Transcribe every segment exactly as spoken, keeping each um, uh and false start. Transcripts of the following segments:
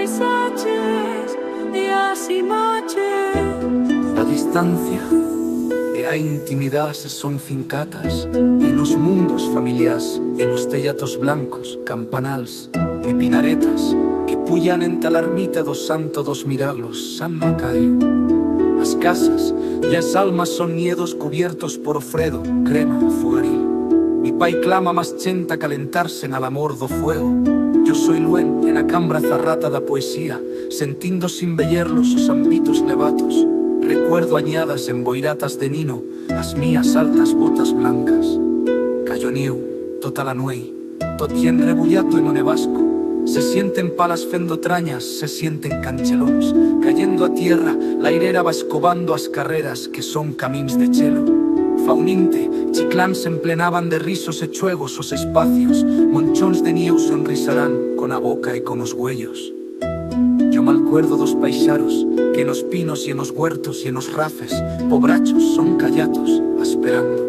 Paisaches, días y noches. A distancia e a intimidat se son fincatas en os mundos familiars, en os tellatos blancos, campanals e pinaretas que puyan enta l'armita d'o Santo d'os Miraglos, San Macario. As casas y as almas son niedos cubiertos por o fredo, crema, fogaril. Mi pai clama mas chent a calentar-se'n a l'amor d'o fuego. Yo soi luent en a cambra zarrata d'a poesía, sentindo sin veyer-los os ambitos nevatos. Recuerdo anyadas emboiratas de nino, as mías altas botas blancas. Cayo nieu, tota la nueit, tot yen rebullato en o nevasco. Se sienten palas fendo tranyas, se sienten canchelons cayendo a tierra, l'airera va escobando as carreras que son camins de chelo. Fa un inte, chiclans s'emplenaban de risos e chuegos os espacios, monchons de nieu sonrisarán con a boca e con os güellos. Yo m'alcuerdo d'os paixaros, que en os pinos y en os huertos y en os rafes, pobrachos, son callatos, asperando.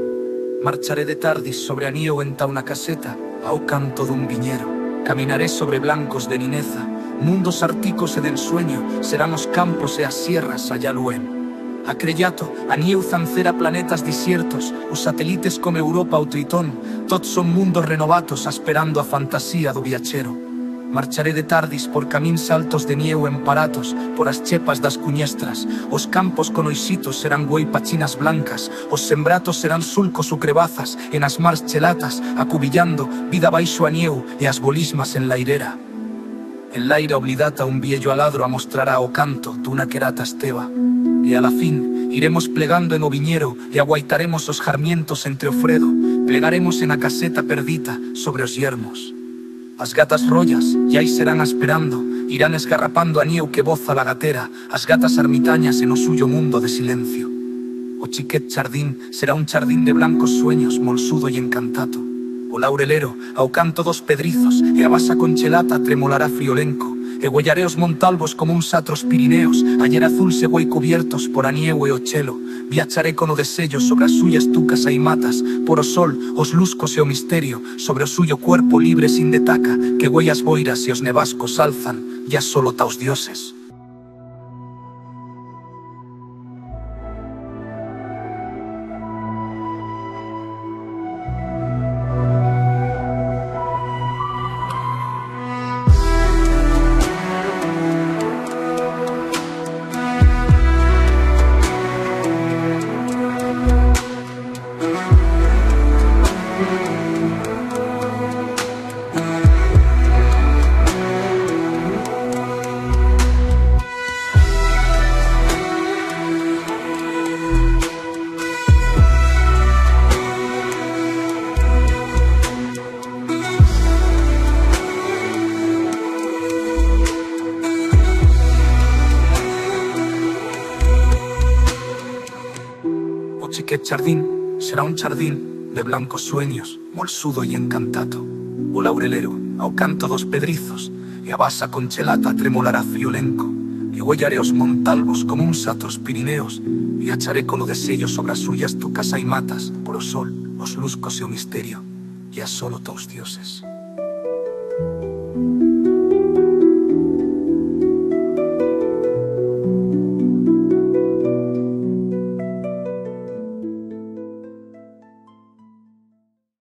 Marcharé de tardis sobre a nieu enta una caseta, a o canto d'un viñero. Caminaré sobre blancos de nineza, mundos articos e d'ensueño, serán os campos e as sierras allá luent. A crellato, a nieu zancera planetas disiertos, os satelites como Europa o Tritón, tot son mundos renovatos asperando a fantasía d'o viachero. Marcharé de tardis por camins altos de nieu emparatos por as chepas d'as cunyestras. Os campos conoixitos serán güei pachinas blancas, os sembratos serán sulcos u crebazas en as mars chelatas, acubillando vida baixo a nieu e as bolismas en l'airera. En l'aire oblidat a un viello aladro amostrará o canto d'una querata esteba. E a la fin, iremos plegando en o viñero e aguaitaremos os jarmientos entre o fredo, plegaremos en a caseta perdita sobre os yermos. As gatas royas ya i serán asperando, irán esgarrapando a nieu que boza la gatera, as gatas armitanyas en o suyo mundo de silencio. O chiquet chardín será un chardín de blancos sueños, molsudo y encantato. O laurelero, a o canto d'os pedrizos, e a basa conchelata tremolará friolenco, e güeyaré os montalbos como uns atros Pirineos, ayer azuls e güei cubiertos por a nieu e o chelo. Viacharé con o deseyo sobre as suyas tucas aimatas, por o sol, os luscos e o misterio, sobre o suyo cuerpo libre sin detaca, que güei as boiras e os nevascos alzan, ya solo ta os dioses. O chiquet chardín será un chardín de blancos sueños, molsudo y encantato. O laurelero, a o canto d'os pedrizos, e a basa conchelata tremolará friolenco, e güeyaré os montalbos como uns atros Pirineos, viacharé con o deseyo sobre as suyas tucas aimatas, por o sol, os luscos e o misterio, ya solo ta os dioses.